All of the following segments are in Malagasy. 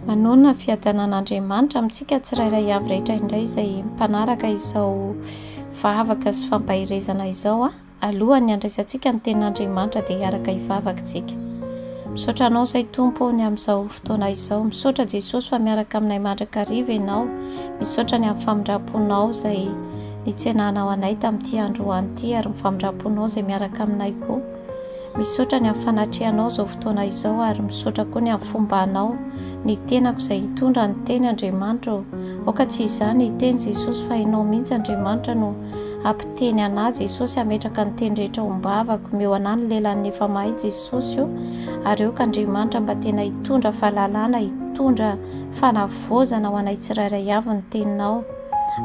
Manonona ny fiadanan'Andriamanitra amintsika tsirairay avy rehetra indray izay mpanaraka izao vavaka sy fampaherezana izao a. Alohan'ny handraisantsika ny tenin'Andriamanitra dia hiaraka hivavaka isika. Misaotra anao izay Tompo ô ny amin'izao fotoana izao. Misaotra Jesosy fa miaraka aminay mandrakariva ianao. Misaotra ny amin'ny famindram-ponao izay nitsenanao anay tamin'ity androany ity ary ny famindram-ponao izay miaraka aminay koa. Misaotra ny amin'ny fanatrehanao izao fotoana izao ary misaotra koa ny amin'ny fombanao ny tenako izay hitondra ny teny Andriamanitra ô. Aoka tsy izany hiteny Jesosy fa ianao mihitsy Andriamanitra no hampiteny anà Jesosy hametraka ny teny rehetra ao am-bavako. Omeo anà ny lelan'ny efa mahay Jesosy ô. Ary aoka Andriamanitra mba tena hitondra fahalalana, hitondra fanavaozana ho anay tsirairay avy ny teninao.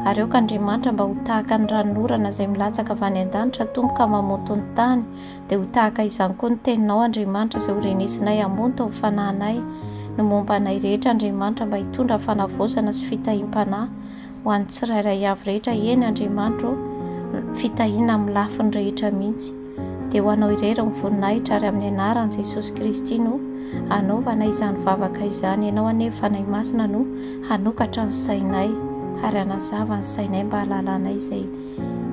Ary aoka Andriamanitra mba ho tahaka ny ranonorana izay milatsaka avy any an-danitra Tompo ka mamonto ny tany. Dia ho tahaka izany koa ny teninao Andriamanitra izay ho renesinay hamonto ny fanahinay, ny momba anay rehetra Andriamanitra mba hitondra fanavaozana sy fitahiam-panahy ho an'ny tsirairay avy rehetra, eny Andriamanitra ô, fitahiana amin'ny lafiny rehetra mihitsy. Dia ho anao irery ny voninahitra ary amin'ny anaran'i Jesosy Kristy no anaovana izany vavaka izany. Ianao anie Fanahy Masina no hanokatra ny sainay ary hanazava ny sainay mba hahalalanay izay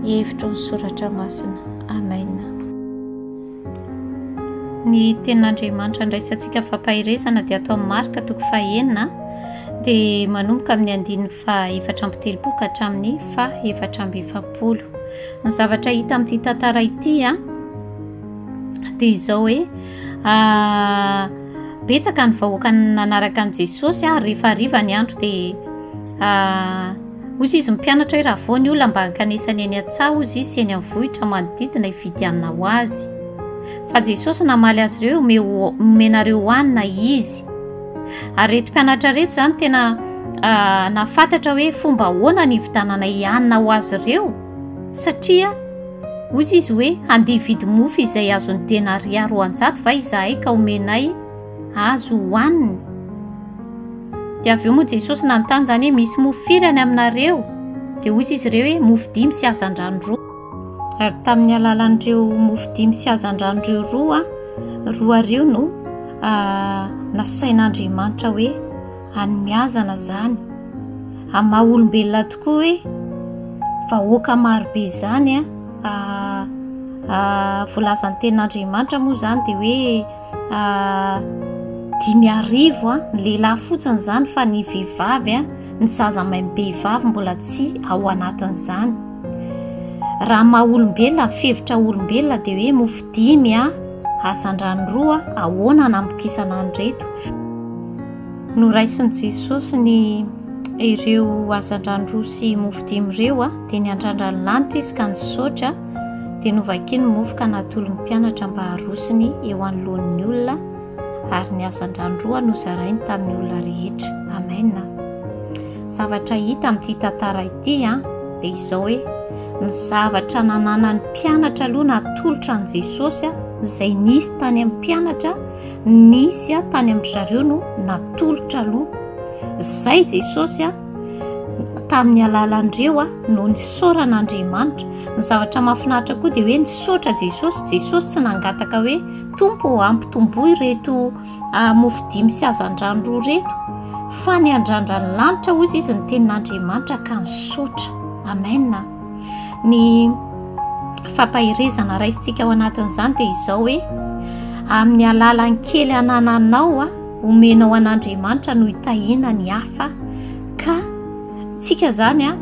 hevitro ny soratra masina. Amen. Ny tenin'Andriamanitra andraisantsika fampaherezana dia atao amin'ny Marka toko fahenina dia manomboka amin'ny andininy faha 34 ka hatramin'ny faha 44. Ny zavatra hita amin'ity tantara ity a dia izao hoe ah, betsaka ny vahoaka nanaraka an'i Jesosy ary rehefa hariva ny andro dia ah, Hozy izy mpianatra hoe raha vao ny olona mba hankanesany eny an-tsaha hozy izy sy eny amin'ny vohitra manodidina hividy hanina ho azy. Fa Jesosy namaly azy ireo hoe omeo omenareo hohanina izy. Ary ireto mpianatra ireto izany tena ah, nahafantatra hoe fomba ahoana ny hividananay hanina ho azy ireo satria hozy izy hoe handeha hividy mofo izay azon'ny denaria 200 va izahay ka omenay azy hohaniny. Dia avy eo moa Jesosy nanontany izany hoe misy mofo firy any aminareo? Dia hoy izy ireo hoe mofo dimy sy hazandrano roa. Ary tamin'ny alalan'ireo mofo dimy sy hazandrano ireo roa, roa ireo no ah, nasain'Andriamanitra hoe hanomezana izany. Amin'ny maha olombelona tokoa hoe vahoaka marobe izany ah, ah, voalazan'ny tenin'Andriamanitra moa izany dia hoe 5000 ny lehilahy fotsiny izany fa ny vehivavy ny zaza amam-behivavy mbola tsy ao anatin'izany. Raha maha olombelona ny fihevitra olombelona dia hoe mofo dimy hazandrano roa ahoana hanambokisana an'ireto. Noraisin'i Jesosy ny ireo hazandrano roa sy mofo dimy ireo dia niandrandra ny lanitra izy ka nisaotra dia novakiny ny mofo ka natolony mpianatra mba harosony eo anoloan'ny olona ary ny hazandrano roa nozarainy tamin'ny olona rehetra. Amen. Zavatra hita amin'ity tantara ity an, dia izao hoe ny zavatra nananan'ny mpianatra aloha natolotra an'i Jesosy izay nisy tany amin'ny mpianatra nisy tany amin-dry zareo no natolotra aloha. Izay Jesosy tamin'ny alalan'ireo no nisaorana Andriamanitra. Ny zavatra mahafinaritra koa dia hoe nisaotra Jesosy. Jesosy tsy nangataka hoe Tompo ô ampitomboy ireto mofo dimy sy hazandrano roa ireto fa niandrandra ny lanitra hozy izy ny tenin'Andriamanitra ka nisaotra. Amen. Ny fampaherezana raisintsika ao anatin'izany dia izao hoe amin'ny alalan'ny kely anananao omenao an'Andriamanitra no hitahiana ny hafa ka tsika zany a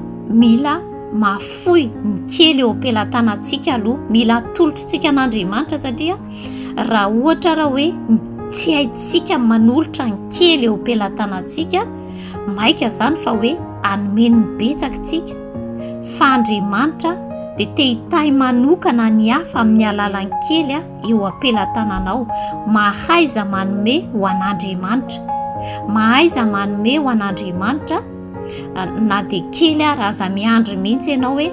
mila mahafoy ny kely eo am-pelatanantsika aloha mila atolotritsika an'Andriamanitra satria raha ohatra raha hoe tsy haintsika manolotra ny kely eo am-pelatanantsika maika zany fa hoe hanome ny betsaka tsika fa Andriamanitra dia te hitahy manokana ny hafa amin'ny alalan'ny kely a eo am-pelatananao. Mahaiza manome ho an'Andriamanitra. Mahaiza manome ho an'Andriamanitra na dia kely ary aza miandry mihitsy ianao hoe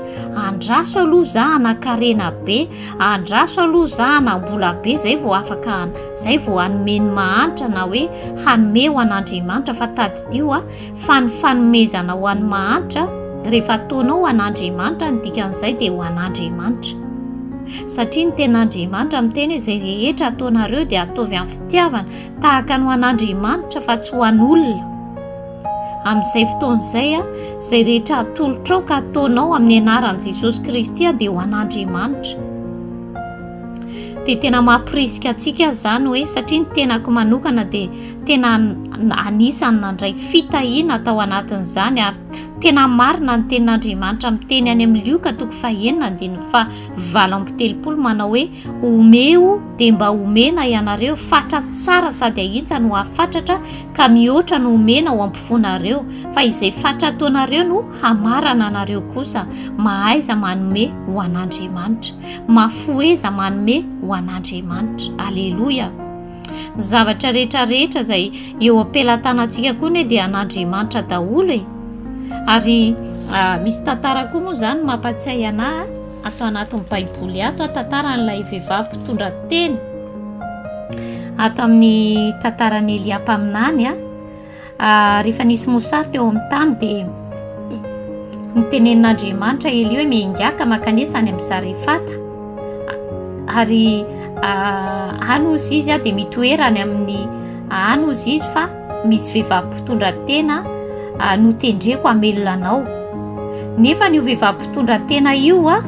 andraso aloha za hanankarena be, andraso aloha za hanam-bola be zay vao afaka zay vao hanome ny mahantra na hoe hanome ho an'Andriamanitra fa tadidio a Fa ny fanomezana ho an'ny mahantra, rehefa ataonao ho an'Andriamanitra, ny dikan'izay dia ho an'Andriamanitra. Satria ny tenin'Andriamanitra miteny hoe izay rehetra ataonareo dia ataovy amin'ny fitiavana, tahaka ny ho an'Andriamanitra fa tsy ho an'olona. Amin'izay fotoana izay, izay rehetra atolotrao ka ataonao amin'ny anaran'i Jesosy Kristy dia ho an'Andriamanitra. Dia tena mampirisika antsika izany hoe satria ny tenako manokana dia tena anisan'ny nandray fitahiana tao anatin'izany ary tena marina ny tenin'Andriamanitra miteny any amin'ny Lioka toko fahenina andininy faha 38 manao hoe omeo dia mba omena ianareo fatra tsara sady ahintsa no hafatratra ka mihoatra no omena ao am-pofonareo fa izay fatra ataonareo no hamarana anareo kosa mahaiza manome ho an'Andriamanitra mahafoheza manome ho an'Andriamanitra aleloia Ny zavatra rehetra rehetra izay eo am-pelatanantsika koa anie dia an'Andriamanitra daholo e. Ary ah, misy tantara koa moa izany mampatsiahy anahy ato anatin'ny Baiboly ato, tantaran'ilay vehivavy mpitondra tena ato amin'ny tantaran'i Elia mpaminany a. Ah, rehefa nisy mosary teo amin'ny tany dia nitenenin'Andriamanitra Elia hoe miaingiaka mankanesa any amin'ny Zarefata. Ary ah, any hozy izy ah, dia mitoera any amin'ny any hozy izy fa misy vehivavy mpitondra tena ah, notendreko hamelona anao. Nefa io vehivavy mpitondra tena io ah,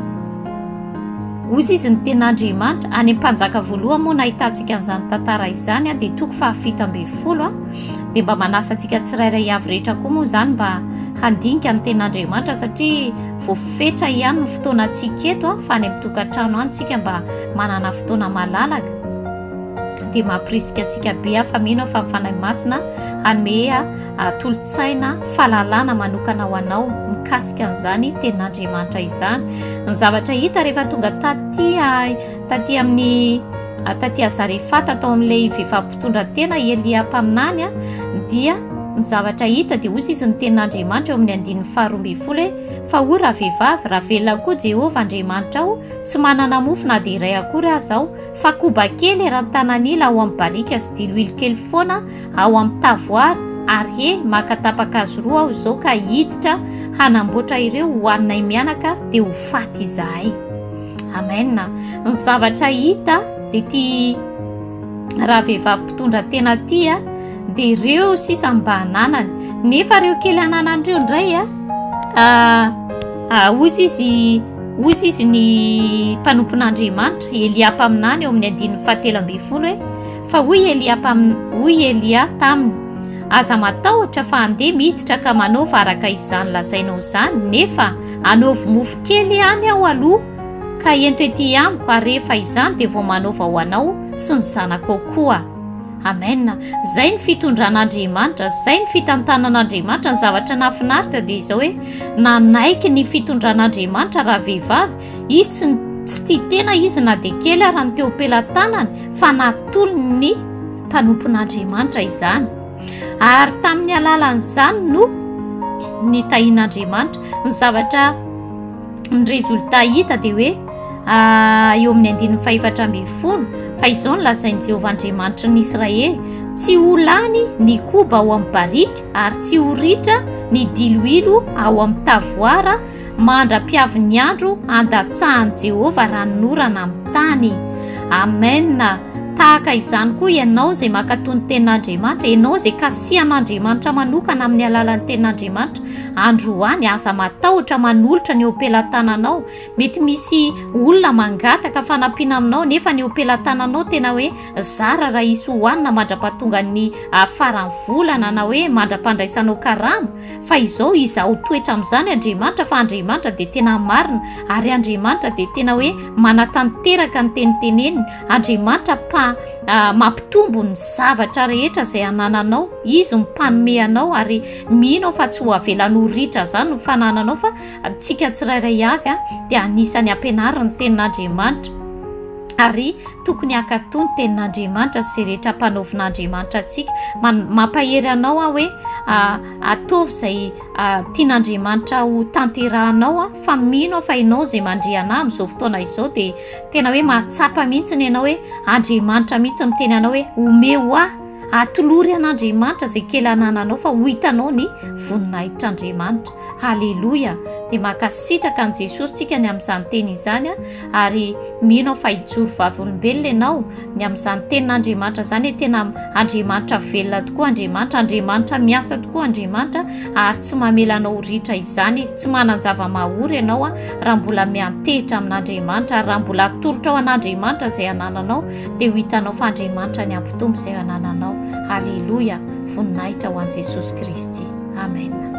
Hozy izy ny tenin'Andriamanitra, any amin'ny Mpanjaka voalohany moa nahitantsika an'izany tantara izany dia toko faha 17 dia mba manasa antsika tsirairay avy rehetra koa moa izany mba handinika ny tenin'Andriamanitra satria voafetra ihany ny fotoanantsika eto fa any amin'ny tokantrano any tsika mba manana fotoana malalaka dia mampirisika antsika be aho fa mino aho fa ny Fanahy Masina hanome tolo-tsaina fahalalana manokana ho anao mikasika an'izany tenin'Andriamanitra izany. Ny zavatra hita rehefa tonga taty taty amin'ny taty Azarefata tao amin'ilay vehivavy mpitondra tena Elia mpaminany dia ny zavatra hita dia hoy izy ny tenin'Andriamanitra eo amin'ny andininy faharoa ambin'ny folo hoe fa hoy ravehivavy raha velona koa Jehovah Andriamanitrao tsy manana mofo na dia iray akory aza aho fa koba kely eran'ny tanan'ila ao amin'ny barika sy diloilo kely foana ao amin'ny tavoara ary he maka tapa-kazo roa aho izao ka hiditra hanamboatra ireo hohaninay mianaka dia ho faty izahay. Amen. Ny zavatra hita dia ity raha vehivavy mpitondra tena ity a dia ireo sisa mba ananany nefa ireo kely ananany ireo indray a hoy izy hoy izy ny mpanompon'Andriamanitra Elia mpaminany eo amin'ny andininy fahatelo ambin'ny folo hoe Fa hoy Elia mpamin, hoy Elia taminy, Aza matahotra fa andeha miditra ka manaova araka izany lazainao izany, nefa anaovy mofo kely ihany aho aloha ka ento ety amiko, ary rehefa izany dia vao manaova ho anao sy ny zanakao koa. Amen. Izay ny fitondran'Andriamanitra, izay ny fitantanan'Andriamanitra. Ny zavatra nahafinaritra dia izao hoe nanaiky ny fitondran'Andriamanitra ravehivavy, Izy tsy tsy tia tena izy na dia kely ara ny teo am-pelatanany fa natolony ny mpanompon'Andriamanitra izany. Ary tamin'ny alalan'izany no nitahian'Andriamanitra. Ny zavatra ny résultat hita dia hoe ah, eo amin'ny andininy fahefatra ambin'ny folo fa izao no lazain'i Jehovah Andriamanitry ny Israely tsy ho lany ny koba ao amin'ny barika ary tsy ho ritra ny diloilo ao amin'ny tavoara mandra-piavin'ny andro handatsahan'i Jehovah ranonorana amin'ny tany. Amen! Tahaka izany koa ianao izay mankatò ny Tenin'Andriamanitra, ianao izay kasihan'Andriamanitra manokana amin'ny alalan'ny Tenin'Andriamanitra, androany, aza matahotra manolotra ny eo am-pelatananao. Mety misy olona mangataka fanampiana aminao, nefa ny eo am-pelatananao tena hoe zara raha hisy hohanina mandra-pahatongan'ny faran'ny volana na hoe mandra-pandraisanao karama. Fa izao, izaho toetra amin'izany Andriamanitra, fa Andriamanitra dia tena marina, ary Andriamanitra dia tena hoe manatanteraka ny teny teneniny, Andriamanitra mpa, mampitombo ny zavatra rehetra izay anananao, Izy no mpanome anao, ary mino aho fa tsy ho avelany ho ritra izany ny fanananao, fa tsika tsirairay avy dia anisan'ny ampianarin'ny tenin'Andriamanitra, ary Tokony hankatò ny tenin'Andriamanitra sy izay rehetra ampanaovin'Andriamanitra antsika. Mampahery anao aho hoe ataovy izay tian'Andriamanitra ho tanterahanao aho, fa mino aho fa ianao izay mandre anah amin'izao fotoana izao dia tena hoe mahatsapa mihitsy ianao hoe Andriamanitra mihitsy miteny anao hoe omeo ahy. Atolory an'Andriamanitra izay kely anananao fa ho hitanao ny voninahitr'Andriamanitra. Haleloia! Dia mankasitraka an'i Jesosy tsika ny amin'izany teny izany ary mino aho fa hijoro vavolombelona ianao ny amin'izany tenin'Andriamanitra izany hoe tena Andriamanitra velona tokoa Andriamanitra, Andriamanitra miasa tokoa Andriamanitra ary tsy mamela anao ho ritra izany Izy, tsy manan-java-mahory ianao raha mbola miantehitra amin'Andriamanitra ary raha mbola atolotrao an'Andriamanitra izay anananao dia ho hitanao fa Andriamanitra ny hampitombo izay anananao. Haleloia! Voninahitra ho an'i Jesosy Kristy. Amen.